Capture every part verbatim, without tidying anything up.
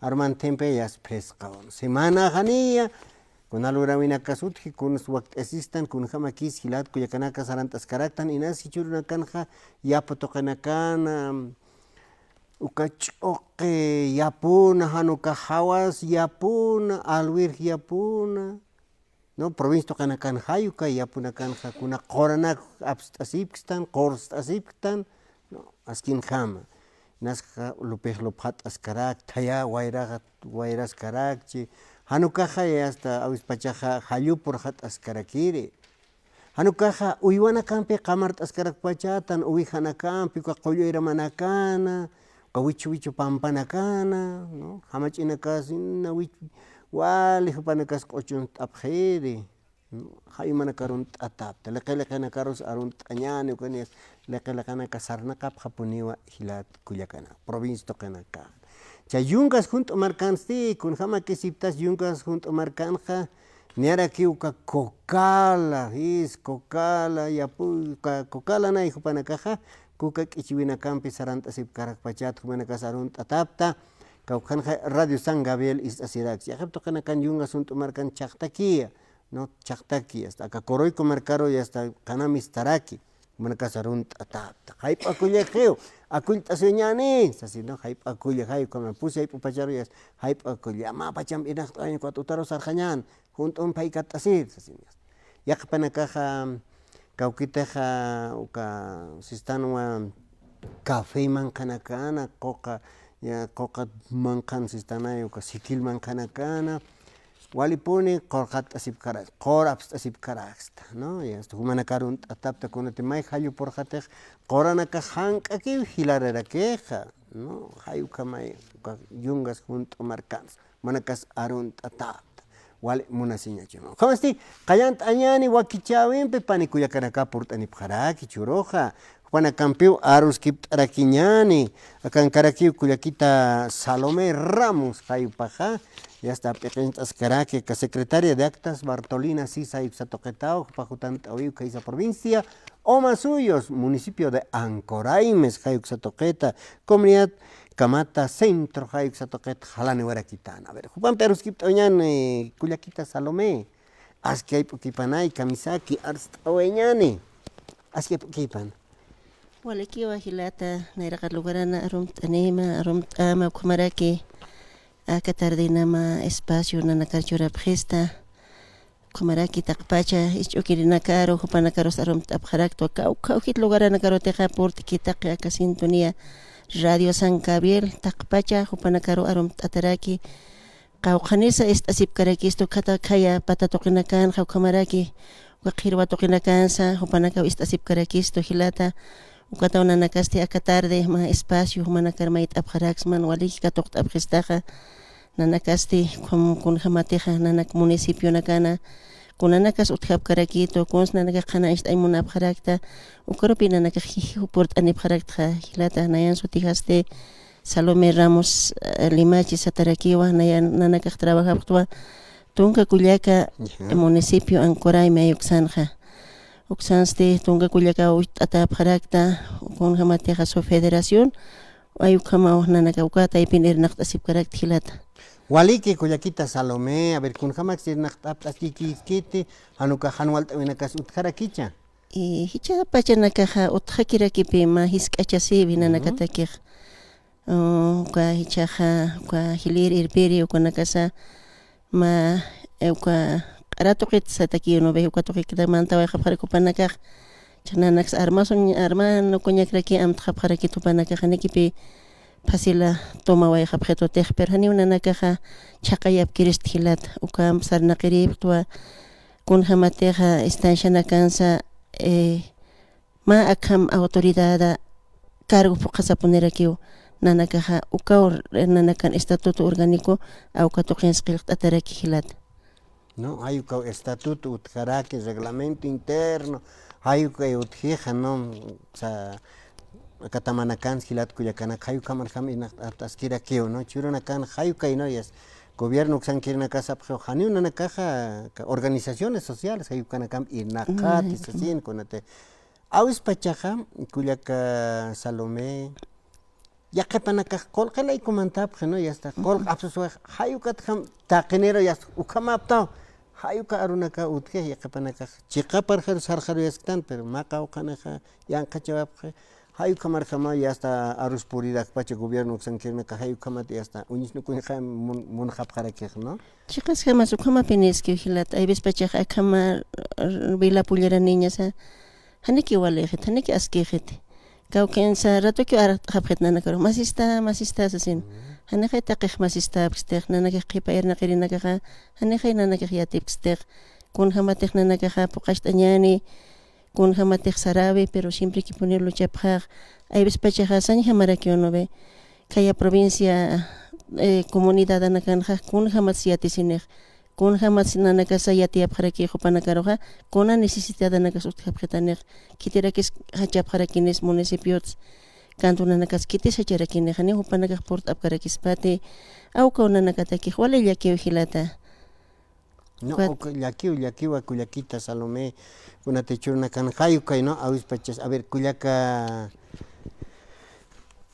Armanthimpi yasta phrisqawan. Semana janiya, kuna lurawinakas utji, kunas wakt'asistan, kunjamakis jilat kullakanaka sarant'askaraktan, inas jichhürunakanxa yapu tuqinakana, uka ch'uqi yapuna, jan uka jawas yapuna, alwirj yapuna, ¿no? Provincia tuqinakan jay uka yapunakanxa kuna quranak apst'asipkstan, qurst'asipktan, ¿no? Askinjama. Inas lupix lupxat'askarak, thaya wayraxa, wayraskarakchi. Jan ukaxa ya hasta awispachaxa jallupurxat'askarakiri. Jan ukaxa uywanakampi qamart'askarakpachatan, uwijanakampi, uka qulluyramanakana, uka wichu wichu pampanakana, ¿no? Jamach'inakas, ina wich-, wali jupanakas q'uchunt'apxiri, ¿no? Jay umanaka arunt'atapta, liqi liqinakarus arunt'añäni, ukanis liqi liqinaka sarnaqapxapuniwa jilat kullakana, provincia tuqinaka. Chay yungas junt'u markansti, kunjamakisiptas yungas junt'u markanxa, niyarakiw uka Cocala, jis, Cocala, yapu, uka Cocala nay jupanakaxa, kuka k'ichiwinakampi sarant'asipkarakpachat, jumanakas arunt'atapta, kawkhanxa Radio San Gabriel ist'asirakchi. Yaqhip tuqinakan yungas junt'u markan chhaqtakiya, ¿no? Chhaqtakiya, hasta aka Coroico markaru ya hasta qanamistaraki. Jumanakasa arunt'atapta. Jayp'akullaxiw, akullt'asiñäni, sasi, ¿no? Jayp'akullaxay, ukhama pusi jayp'upacharu ya, jayp'akulla. Mä pachamp irnaqt'awaña, ukat utaru sarxañän, junt'un phay katt'asir, sasi. Yaqhipanakaxa, kawkitixa, uka sistanwa café manqhanakana, quqa, ya, quqa manqhan sistanay, uka siquil manqhanakana, walipuni qurxat'asipkarak, qur apst'asipkaraksta, ¿no? Ya, hasta jumanaka arunt'atapta kunati may jallupurxatix, quranaka jank'akiw jilararakixa, ¿no? Jay ukhamay, uka yungas junt'u markans, jumanakas arunt'atapta, wali munasiñachu, ¿no? Ukhamasti, qallant'añäni wakichäwimpi, pani kullakanaka purt'anipxaraki, jichhüruxa, jupanakampiw aruskipt'arakiñäni, akankarakiw kullakita Salomé Ramos, jay jupaxa, ya hasta p'iqint'askaraki, aka secretaria de actas Bartolina Sisa, jay uksa tuqitaw, jupa jutant'äwiw khaysa provincia Omasuyos, municipio de Ancoraimes, jay uksa tuqita, comunidad Camata Centro, jay uksa tuqita, jalaniwarakitana. A ver, jupampi aruskipt'awañäni, kullakita Salomé. Aski jayp'ukipanay, kamisaki, arst'awayañäni. Aski jayp'ukipan. Walikiwa jilata, nayraqat lugarana arumt'anima, arumt'ama, ukhamaraki aka tardenama espacio nanakar churapxista. Ukhamaraki taqpacha, isch'ukirinakaru, jupanakarus arumt'apxaraktwa, kawkha ujit lugaranakarutixa purt'ki taqi aka sintonía Radio San Gabriel, taqpacha, jupanakaru arumt'ataraki, qawqhanisa ist'asipkarakistu, ukhata khaya pata tuqinakanxa ukhamaraki, uka qhirwa tuqinakansa, jupanakaw ist'asipkarakistu jilata, ukataw nanakasti aka tarde, mä espacio, jumanakar mayt'apxaraksman, waliki katuqt'apxistaxa, nanakasti, kun-, kunjamatixa, nanak municipionakana, kunanakas utjapkarakitu, kuns nanakax qhanañcht'añ munapxarakta, ukarupi nanakax jiji purt'anipxaraktxa, jilata, nayan sutijasti, Salomé Ramos, eh, Limachi satarakiwa, naya nanakax trabajapxtwa, tunka kullaka, municipio Ancoray may uksanxa. Uksansti tunka kullaka ucht'atapxarakta, kunjamatixa su federación, ay ukhamaw nanaka uka taypin irnaqt'asipkarakta jilata. Waliki kullakita Salomé, a ver, kunjamaksa irnaqt'apt'askikiti, jan uka jan walt'awinakas utjarakicha. Y jichha pachanakaxa utjakirakipi mä jisk'achasiwi nanakatakixa. Uh, uka jichhaxa, uka jilïr irpiri, ukanakasa mä, eh, uka q'ara tuqit satakiw, ¿no ve? Uka tuqikita mantawayxapxarak jupanakax. Chhananaksa armasun, armanukuñakraki amtxapxarakit jupanakax, janikipi phasila tomawayxapxitutix, pero janiw nanakaxa chhaqayapkirist jilata, ukamp sarnaqiripxtwa, kunjamatixa estancianakansa, eh, mä akham autoridada cargo phuqhasapunirakiw, nanakaxa ukaw nanakan estatuto orgánico, a uka tuqins qillqt'ataraki jilata. ¿No? Jay ukaw estatuto utjaraki, reglamento interno, jay ukay utjixa, ¿no? Sa-, akatamanakan jilat kullakanak, jay ukamarjam irnaqt'askirakiw, ¿no? Jichhürunakan jay ukay, ¿no? Yas, gobierno uksankirinakasapxiw, janiw nanakaxa, ka-, organizaciones sociales, jay ukanakamp irnaqati, sasin, kunati. Awispachaxa, kullaka Salomé, Yaqhipanakax qullqi laykumantapxi, ¿no? Yasta qullq apsuswax, jay ukatjam taqiniru yasta ukhamaptaw, jay uka arunaka utjix yaqhipanakax chiqaparjaru sarxaruyasktan, pero mä qawqhanixa yanqhachawapxi, jay ukhamarjama yasta arus purirakpacha gobierno uksankirnaka, jay ukhamat yasta uñisnukuñxa mun-, munxapxarakix, ¿no? Chiqasjamas ukhamapiniskiw jilata, hay vez pachax akhama, r-, vela pulliraniñasa, janiki walixit, janiki askixit. Kawkinsa ratukiw arxapxit nanakaru, masista, masista sasin. Janixay taqix masistapkstix, nanakix qhipa irnaqirinakaxa, janixay nanakix yatipkstix. Kunjamatix nanakaxa phuqacht'añäni, kunjamatix sarawi, pero siempreki puniw luchapxax. Hay vez pachaxa sañjamarakiw, ¿no ve? Khaya provincia, eh, comunidadanakanxa kunjamatsa yatisinix. Kunjamatsa nanakasa yatiyapxaraki jupanakaruxa, kuna necesidadanakas utjapxitanix, khitirakis jachapxarakinis municipiots, cantonanakas khitis jacharakinix, janiw jupanakax purt'apkarakispati, awkaw nanakatakix wali llakiw jilata. No, ukat uk llakiw, llakiwa kullakita Salomé, kunati churnakan jay ukay, ¿no? Awispachas, a ver, kullaka,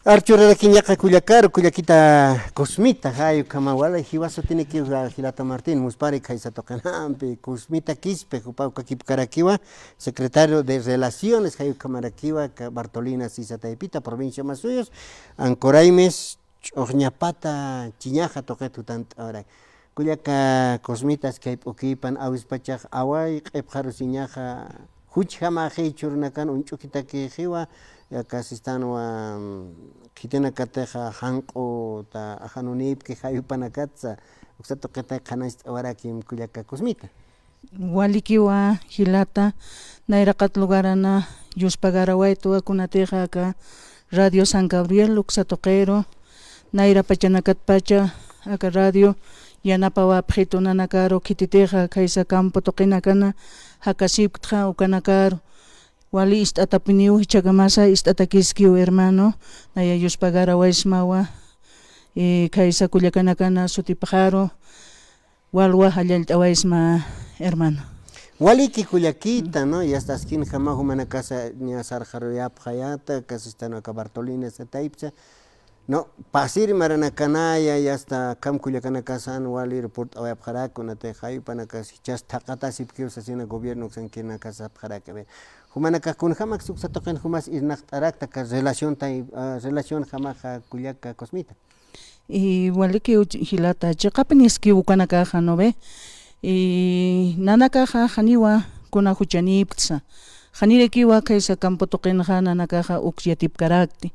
Archurarakiñaqa kullakaru, kullakita Cosmita, jay ukhama wali jiwasa sutinikiw, jilata Martín, muspari khaysa tuqinampi, Cosmita Quispe, jupa ukakipkarakiwa, secretario de Relaciones, jay ukhamarakiwa, ka Bartolina Sisa taypita, provincia Masuyos, Ancoraimes, Ch'uxñapata, Chiñaxa tuqit jutant'awara. Kullaka Cosmitas kay p'ukipan awispachax away q'ipxarusiñaxa, juchjamaxi churnakan uñch'ukitakixiwa, aka sistanwa, mm, khitinakatixa janq'uta ajanunipki jayupanakatsa, uksa tuqitay qhanañcht'awarakim kullaka Cosmita. Walikiwa jilata, nayraqat lugarana yuspagarawaytwa kunatixa aka Radio San Gabriel uksa tuqiru, nayra pachanakatpacha aka radio yanapawapxitu nanakaru khititixa khaysa campo tuqinakana jakasipktxa ukanakaru. Wali ist'atapiniw jichhakamasa ist'atakiskiw hermano, naya yuspagarawaysmawa, eh, khaysa kullakanakana sutipxaru, walwa jallallt'awaysma hermano. Waliki kullakita, ¿no? Yasta askinjama jumanakasa ña sarxaruyapxayata, kasistano aka Bartolina sataypsa, ¿no? Pasir maranakanaya, yasta akham kullakanakasan wali report'awayapxarak, kunati jayupanakas jichhas thaqatasipkiw sasina gobierno uksankirinakasapxarak. A ver, jumanakax kunjamaksa uksa tuqin jumas irnaqt'arakta, aka relación tay-, ah, relación jamaxa kullaka Cosmita. Y walikiw jilata, chiqapiniskiw ukanakaxa, ¿no ve? Y nanakaxa janiwa kuna juchanipktsa. Janirakiwa khaysa campo tuqinxa nanakaxa uks yatipkarakti.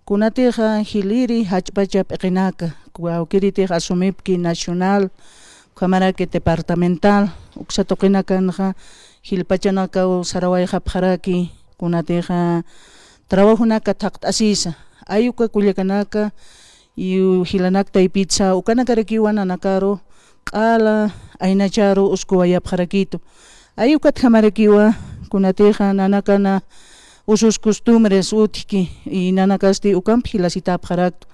Kunatixa jiliri jach'pacha p'iqinaka, kawkiritix asumipki nacional, ukhamaraki departamental, uksa tuqinakanxa jilpachanakaw sarawayxapxaraki, kunatixa trabajonaka thaqt'asisa. Ay uka kullakanaka, y jilanak taypitsa, ukanakarakiwa nanakaru q'ala aynacharu uskuwayapxarakitu. Ay ukatjamarakiwa, kunatixa nanakana usos costumbres utjki, y nanakasti ukampi jilasitapxaraktu.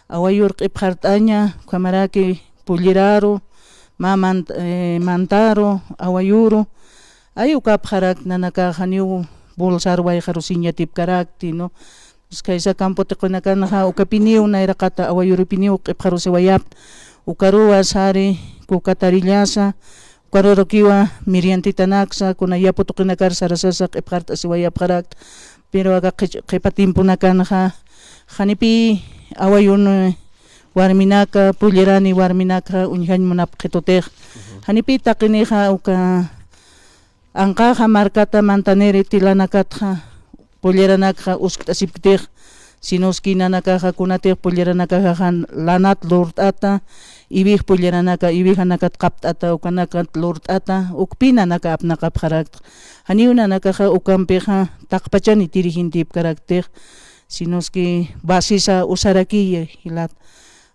Awayur q'ipxart'aña, ukhamaraki pulliraru, mä mant-, eh, mantaru, awayuru, ay ukapxarak nanakax janiw bolsar wayxarusiñ yatipkarakti, ¿no? Pues khaysa campo tuqinakanxa ukapiniw nayraqata awayurupiniw q'ipxarusiwayapta, ukaruwa sari kukatarillasa, ukarurukiwa miriantitanaksa, kuna yapu tuqinakar sarasasa q'ipxart'asiwayapxarakta, pero aka qhich-, qhipa tiemponakanxa, janipi awayun warminaka, pullirani warminaka uñjañ munapxitutix. Janipi taqinixa uka anqaxa markata mantaniri tilanakatxa, pulliranakxa uskt'asipktix, sinoski nanakaxa kunatix pulliranakaxa jan lanat lurt'ata, iwij pulliranaka, iwijanakat qapt'ata, ukanakat lurt'ata, ukpi nanaka apnaqapxaraktx. Janiw nanakaxa ukampixa taqpachani dirigentipkaraktix, sinoski basisa usarakiya jilat.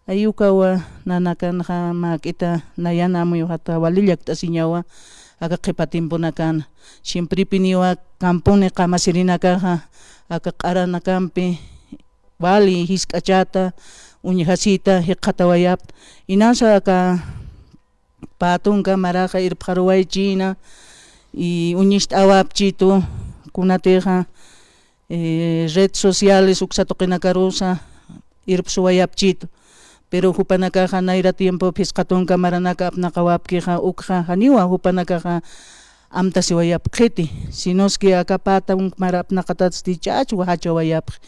Ay ukawa nanakanxa mäk'ita nayan amuyuxata wali llakt'asiñawa, aka qhipa tiemponakan. Siemprepiniwa camponi qamasirinakaxa, aka q'aranakampi wali jisk'achata, uñjasita, jikxatawayapta. Inasa aka patunka maraxa irpxaruwaychina, y uñist'awapchitu, kunatixa, eh, red sociales uksa tuqinakarusa, irpsuwayapchitu. Pero jupanakaxa nayra tiempo phisqa tunka maranaka apnaqawapkixa ukxa janiwa jupanakaxa amtasiwayapxiti, sinoski aka pata unk mara apnaqatatsti chachwa jachawayapxi.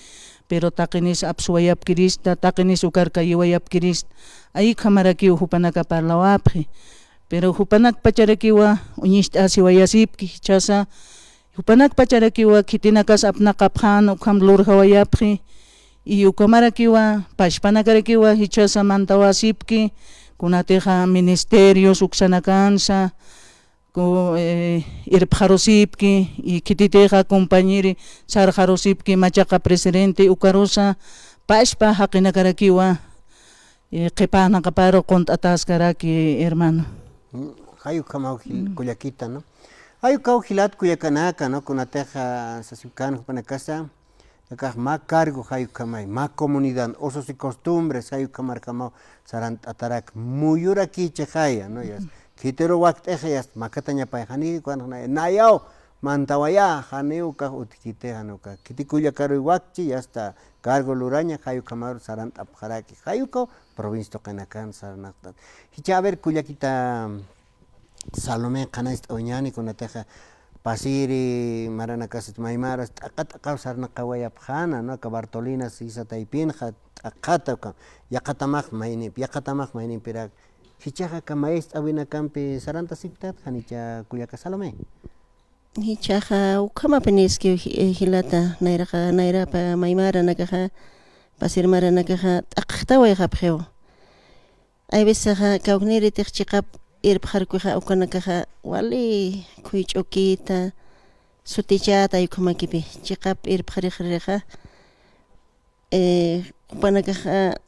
Pero taqinis apsuwayapkirista, taqinis ukar kayiwayapkirista, ayukhamarakiw jupanaka parlawapxi. Pero jupanakpacharakiwa uñist'asiwayasipki, jichhasa jupanakpacharakiwa khitinakas apnaqapxän ukham lurjawayapxi, y ukhamarakiwa pachpanakarakiwa jichhasa mantawasipki, kunatixa ministerios uksanakansa, ku, eh, irpxarusipki, y khititixa compañeri sarxarusipki, machaqa presidente ukarusa pachpa jaqinakarakiwa, eh, qhipanakaparu qunt'ataskaraki, hermano. Mm, jay ukhamaw jil-, kullakita, ¿no? Jay ukaw jilat kullakanaka, ¿no? Kunatixa sasipkän jupanakasa, akax mä cargo jay ukhamay, mä comunidad, usos y costumbres, jay ukhamarjamaw sarant'atarak, muyurakichixaya, ¿no? Yasta, khitiru wakt'ixa, yasta, makatañapay, jani, kuwan, nayaw, mantawayä, jani ukax utjkiti, jani ukax, khiti kullakaruy wakchi, yasta, cargo luraña, jay ukhamaru sarant'apxaraki, jay ukaw provincia tuqinakan sarnaqtan. Jichha, a ver, kullakita Salomé, qhanañcht'awayañäni, kunatixa pasiri maranakasat maymaras t'aqa t'aqaw sarnaqawayapxäna, ¿no? Aka Bartolina sisa taypinxa t'aqata, uka, yaqatamax maynimpi, yaqatamax maynimpirak. Jichhaxa aka maest'awinakampi sarantasipktat, janicha kullaka Salomé. Jichhaxa ukhamapiniskiw ji-, eh, jilata, nayraxa, nayrapa maymaranakaxa, pasir maranakaxa, t'aqxtawayxapxiw. Hay vecesaxa, kawknïritix chiqap irpxarkixa, ukanakaxa, wali khuych'ukita, sutichata, ay ukhamakipi, chiqap irpxarixrixa, eh, jupanakaxa,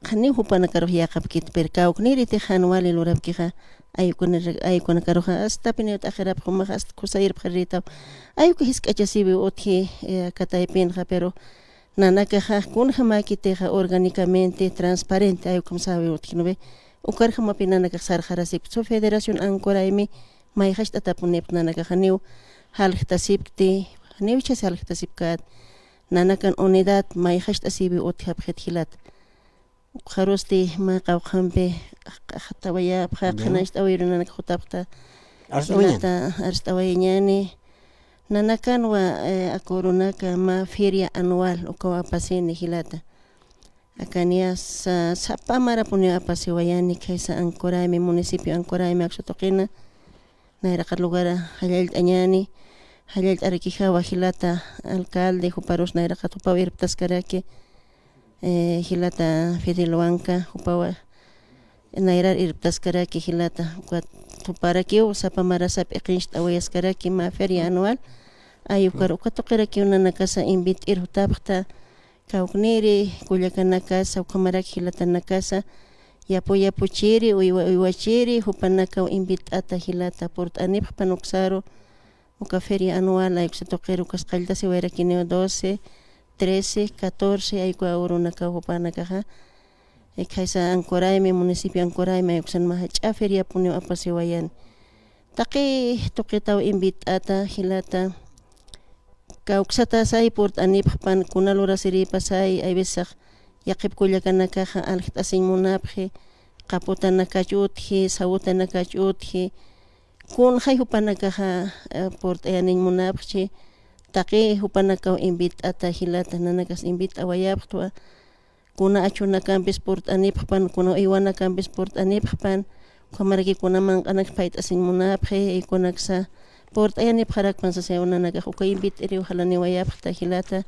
janiw jupanakarux yäqapkit, pero kawknïritix jan wali lurapkixa, ay ukana-, ay ukanakaruxa, astapiniw t'aqirapxi jumax, asta kusa irpxarirïtaw. Ay uka jisk'achasiwi utji, eh, aka taypinxa, pero nanakaxa kunjamäkitixa orgánicamente, transparente, ay ukham sawi utji, ¿no ve? Ukarjamapi nanakax sarxarasipkti, so Federación Ancoraymi, mayjacht'atapunipxi nanakaxa, janiw jaljtasipkti, janiw jichhas jaljtasipkät, nanakan unidad, mayjacht'asiwi utjapxit jilat. Ukxarusti mä qawqhampi, aq-, aqtawayapxa, ya, qhanañcht'awiru nanakax jutapxta. Arst'awayañäni. Jilata, arst'awayañäni. Nanakanwa, eh, aka urunaka mä feria anual, ukaw apasini jilata. Akaniyasa, sapa marapuniw apasiwayani, khaysa Ancoraymi, municipio Ancoraymi, aksa tuqina. Nayraqat lugar jallallt'añäni, jallallt'arakijawa jilata alcalde, juparus nayraqat jupaw irptaskaraki, eh, jilata Fidel Huanca, jupawa nayrar irptaskaraki jilata, ukat juparakiw sapa marasa p'iqincht'awayaskaraki mä feria anual, ay ukar, uka tuqirakiw nanakasa invit'ir jutapxta, kawknïri kullakanakasa, ukhamarak jilatanakasa, yapu yapuchiri, uywa uywachiri, jupanakaw invit'ata jilata, purt'anipxpan uksaru, uka feria anual, ay uksa tuqiru, ukas qalltasiwayarakiniw doce, trece, catorce, ay uka urunakaw jupanakaxa, eh, khaysa Ancoraymi, municipio Ancoraymi, ay uksan mä jach'a feriapuniw apasiwayani. Taqi tuqitaw invit'ata, jilata, kawksatasay purt'anipxpan, kuna lurasirïpasay, hay vecesax yaqhip kullakanakaxa aljt'asiñ munapxi, qaputanakach utji, sawutanakach utji, kunxay jupanakaxa, eh, purt'ayaniñ munapxchi, taqi jupanakaw invit'ata jilata, nanakas invit'awayapxtwa, kuna achunakampis purt'anipxpan, kuna uywanakampis purt'anipxpan, ukhamaraki kuna manq'anak phayt'asiñ munapxi, y kunaksa purt'ayanipxarakpan sasayaw nanakax, uka invit'iriw jalaniwayapxta jilata,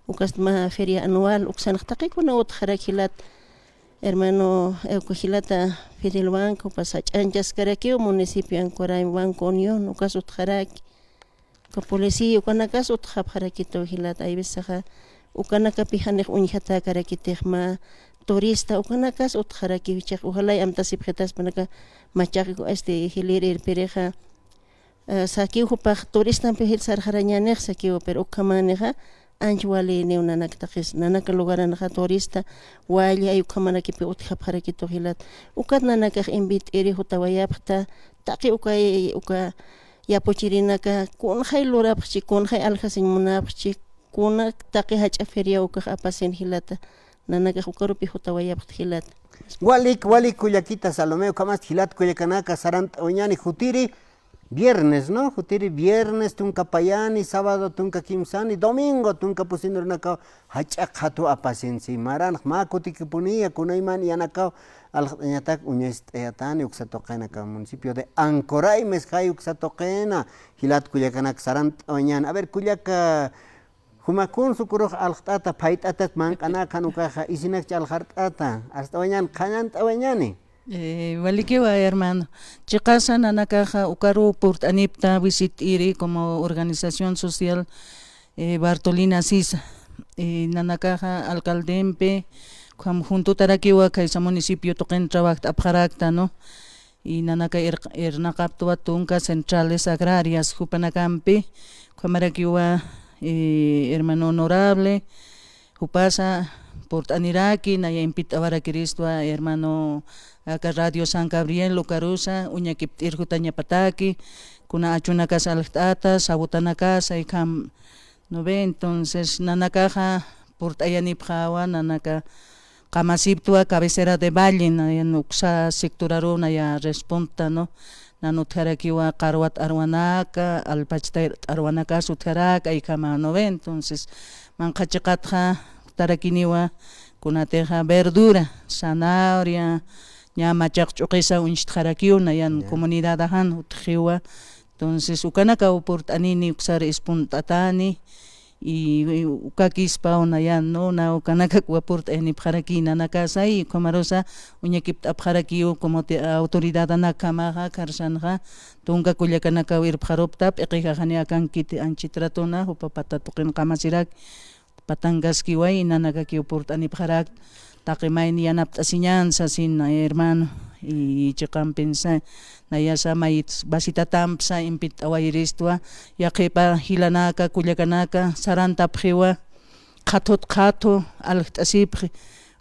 ukast mä feria anual, uksanx taqi kuna utxarak jilat, hermano, eh, uka jilata Fidel Huanca, jupas jach'añchaskarakiw, municipio Ancoraymi, Banco Unión, ukas utxaraki. Uka policía, ukanakas utxapxarakitu jilata, hay vecesaxa, ukanakapi janix uñjatäkarakitix mä turista, ukanakas utxarakiw, jichhax, ojalá amtasipxitaspa naka machaq, este, jilïr irpirixa, eh, sakiw jupax turistampi jil sarxarañänix sakiw, pero ukhamänixa, anch waliniw nanak taqis, nanak lugaranxa turista, wali, ay ukhamarakipi utjapxarakitu jilat. Ukat nanakax invit'iri jutawayapxta, taqi ukay, uka yapuchirinaka, kunxay lurapxchi, kunxay aljasiñ munapxchi, kuna taqi jach'a feria ukax apasin jilata. Nanakax ukarupi jutawayapxta jilata. Walik, walik kullakita Salomé, ukhamasti jilat kullakanaka sarant'awañäni jutiri viernes, ¿no? Jutiri viernes tunka payani, sábado tunka kimsani, domingo tunka pusinirunakaw jach'a qhatu apasinsi. Maranx mä kutikipuniya, kunayman yanakaw alxt'añatak uñast'ayatani uksa tuqinaka municipio de Ancoraimes, jay uksa tuqina, jilat kullakanak sarant'awañäni. A ver, kullaka, jumakunsu kurux alxt'ata, phayt'atat manq'anakxan ukaxa, isinakchi alxart'ata, arst'awañäni, qhanant'awañäni. Eh, walikiwa, hermano. Chiqasa nanakaxa ukaru purt'anipta visit'iri como organización social, eh, Bartolina Sisa. Eh, nanakaxa alcaldempi, ukham juntutarakiwa khaysa municipio tuqin trabajt'apxarakta, ¿no? Y nanaka ir-, irnaqaptwa tunka centrales agrarias jupanakampi, ukhamarakiwa, eh, hermano honorable, jupasa purt'aniraki, naya invit'awarakiristwa hermano aka Radio San Gabriel ukarusa, uñakipt'ir jutañapataki, kuna achunakas alxt'ata, sabutanakas, ikham, ¿no ve? Entonces, nanakaxa purt'ayanipxawa, nanaka qamasiptwa cabecera de valle, nayan uksa sectoraru naya responta, ¿no? Nan utjarakiwa qarwat arwanaka, alpachta arwanakas utjaraka, ikhama, ¿no ve? Entonces, manqha chiqatxa tarakiniwa, kunatixa verdura, zanahoria, ña machaq ch'uqisa uñstxarakiw, nayan comunidadaxan utjiwa. Entonces, ukanakaw purt'anini uksar ispunt'atani, y, y ukakispaw nayan, ¿no? Na ukanakakwa purt'ayanipxaraki nanakasa, y ukhamarusa uñakipt'apxarakiw como te-, autoridadanakkamaxa, karsanxa, tunka kullakanakaw irpxarupta, p'iqijaxani akankiti anchitratuna, jupa pata tuqin qamasirak, patankaskiway, nanakakiw purt'anipxarak, taqi mayni yanapt'asiñan sasin, hermano, y chiqampinsa, nayasa mayit vasitatampsa invit'awayiristwa, yaqhipa jilanaka, kullakanaka, sarantapxiwa, qhathut qhathu, alxt'asipxi,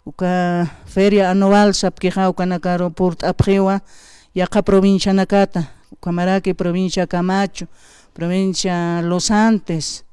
uka feria anual sapkixa, ukanakaru purt'apxiwa, yaqha provincianakata, ukhamaraki provincia Camacho, provincia Los Andes,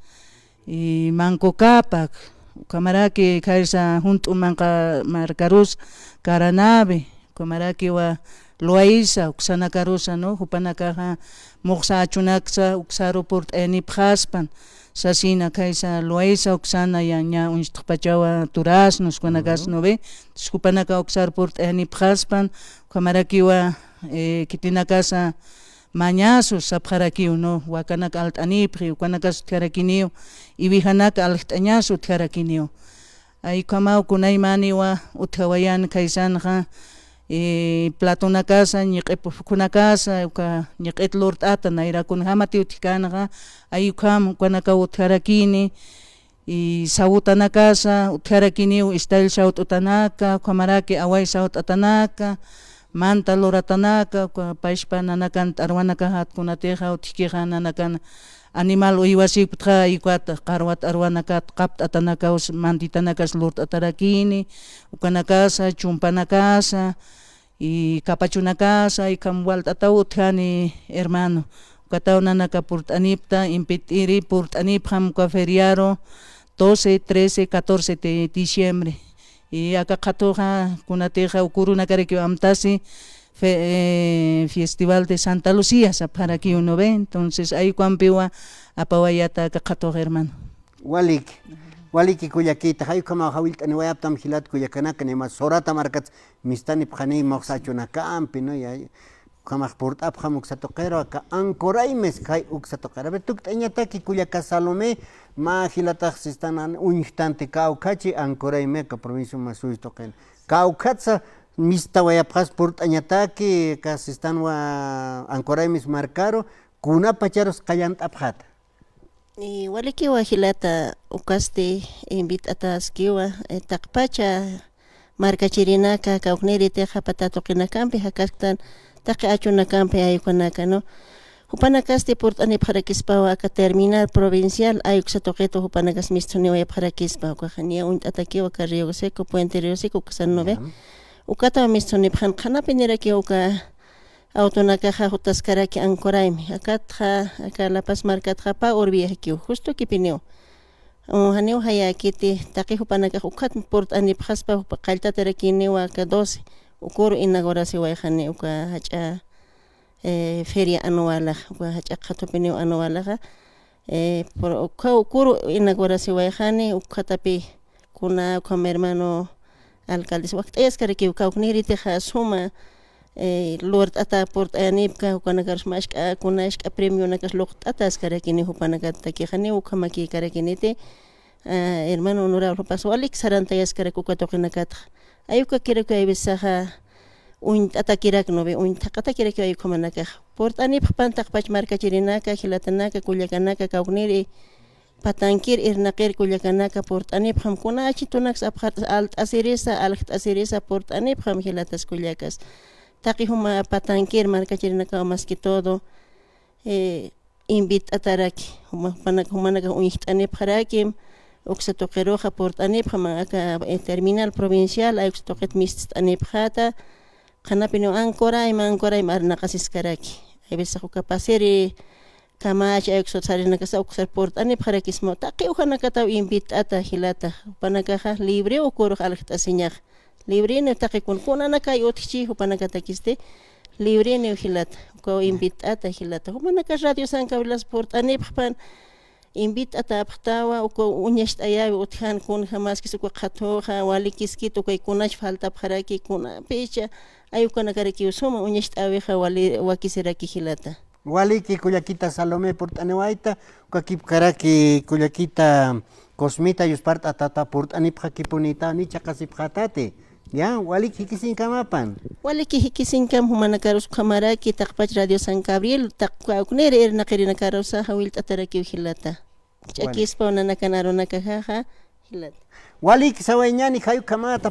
y Manco Cápac, ukhamaraki khaysa junt'u manqa markarus, Caranavi, ukhamarakiwa Loayza, uksanakarusa, ¿no? Jupanakaxa muxsa achunaksa uksaru purt'ayanipxaspan, sasina khaysa Loayza uksana ya ña uñstxpachawa duraznos, ukanakas, ¿no ve? Entonces, jupanaka uksar purt'ayanipxaspan, ukhamarakiwa, eh, khitinakasa mañasu sapxarakiw, ¿no? Wakanak alt'anipxi, ukanakas utjarakiniw, iwijanak alxt'añas utjarakiniw. Ay, ukhamaw kunaymaniwa utjawayan khaysanxa, eh, platonakasa, ñiq'ip ukhunakasa, uka ñiq'it lurt'ata, nayra kunjamati utjkänxa, ay, ukham, ukanakaw utjarakini, y sawutanakasa, utjarakiniw istall sawt'utanaka, ukhamaraki away sawt'atanaka, manta luratanaka, uka pachpa nanakan t'arwanakajat kunatixa, utjkixa nanakan animal uywasipktxa, ukat qarwat arwanakat, qapt'atanakaws, mantitanakas lurt'atarakini, ukanakasa, chumpanakasa, y kapachunakasa, ikham walt'ataw utjani, hermano. Ukataw nanaka purt'anipta, invit'iri, purt'anipxam uka feriaru, doce, trece, catorce de diciembre. Y aka qhatuxa, kunatixa, uka urunakarakiw amtasi, fe-, eh, Festival de Santa Lucía, sapxarakiw, ¿no ve? Entonces, ay, ukampiwa apawayata aka qhatuxa, hermano. Waliki, waliki kullakita, jay ukhamaw jawillt'aniwayaptam jilat kullakanaka, nima Sorata markats mistanipxani muxsa achunakampi, ¿no? Ya, ukhamax purt'apxam uksa tuqiru, aka Ancoraimes, jay uksa tuqiru. A ver, tukt'añataki kullaka Salomé, mä jilatax sistan uñjtanti kawkhachi, Ancoraimes, aka provincia Omasuyos tuqin. Kawkhatsa mistawayapxas purt'añataki, aka sistanwa Ancoraimes markaru, kunapacharus qallant'apxata. Y walikiwa jilata, ukasti invit'ataskiwa, eh, taqpacha markachirinaka, kawkniritixa pata tuqinakampi jakasktan, taqi achunakampi ayukanaka, ¿no? Jupanakasti purt'anipxarakispawa aka terminal provincial, ay uksa tuqitu jupanakas misthuniwayapxarakispa, ukaxa niya uñt'atakiwa aka Río Seco, Puente Río Seco, ukasan, ¿no ve? Ukataw misthunipxan, qhanapi nirakiw uka autonakaxa jutaskaraki Ancoraimes. Akatxa, aka La Paz markatxa pä ur viajakiw, justo kipiniw. Janiw jayäkiti, taqi jupanakax ukhat purt'anipxaspa, jupa qalltatarakiniwa aka doce, ukuru inaugurasiwayxani uka jach'a, eh, feria anualax, uka jach'a qhatupiniw anualaxa, eh, por, uka ukuru inaugurasiwayxani, ukhatapi kuna, ukham hermano alcaldes wakt'ayaskarakiw, kawknïritixa suma, eh, lugart'ata purt'ayanipka, jukanakarus mask'a, kuna, mask'a premionakas luqt'ataskarakini, jupanakat takixani, ukhamakïkarakiniti, ah, hermano honorable, jupas walik sarantayaskarak uka tuqinakatxa. Ay ukakirakiw, ay veces saxa uñt'atakirak, ¿no ve? Uñt'atakirak ay ukhamanakax. Purt'anipxpan taqpach markachirinaka, jilatanaka, kullakanaka, kawknïri, patankir irnaqir kullakanaka, purt'anipxam, kuna achitunaks apxart'as, alt'asirisa, aljt'asirisa, purt'anipxam jilatas kullakas. Taqi juma patankir markachirinakaw más que todo, eh, invit'ataraki, juma, jumanaka, jumanaka uñjt'anipxarakim, uksa tuqiruxa purt'anipxam, aka, eh, terminal provincial, ay uksa tuqit mist'anipxata, qhanapiniw ankurayma, ankurayma arnaqasiskaraki. Hay veces uka pasiri kamachi, ay uksa sarinakasa, uksar purt'anipxarakisma, taqi ujanakataw invit'ata jilata, jupanakaxa libre ukurux aljt'asiñax. Libreniw taqi kun, kunanakay utjchi jupanakatakisti, libreniw jilata, ukaw invit'ata jilata. Jumanaka Radio San Gabrielas purt'anipxpan, invit'atäpxtawa, uka uñacht'ayäwi utjan, kunjamaskis uka qhathuxa, walikiskit, ukay kunach faltapxaraki, kunapicha, ay ukanakarakiw suma uñacht'äwixa, wali, wakisiraki jilata. Waliki kullakita Salomé purt'aniwayta, ukakipkaraki kullakita Cosmita, yuspart'atata purt'anipxakipunita, ni chhaqasipxätati. Ya, walik jikisiñkamapan. Waliki jikisiñkam jumanakarus ukhamaraki, taqpach Radio San Gabriel, taq kawknïri irnaqirinakarus jawillt'atarakiw jilata. Walik. Ch'akispaw nanakan arunakaxaxa, jilata. Walik sawayañäni, jay ukhamata,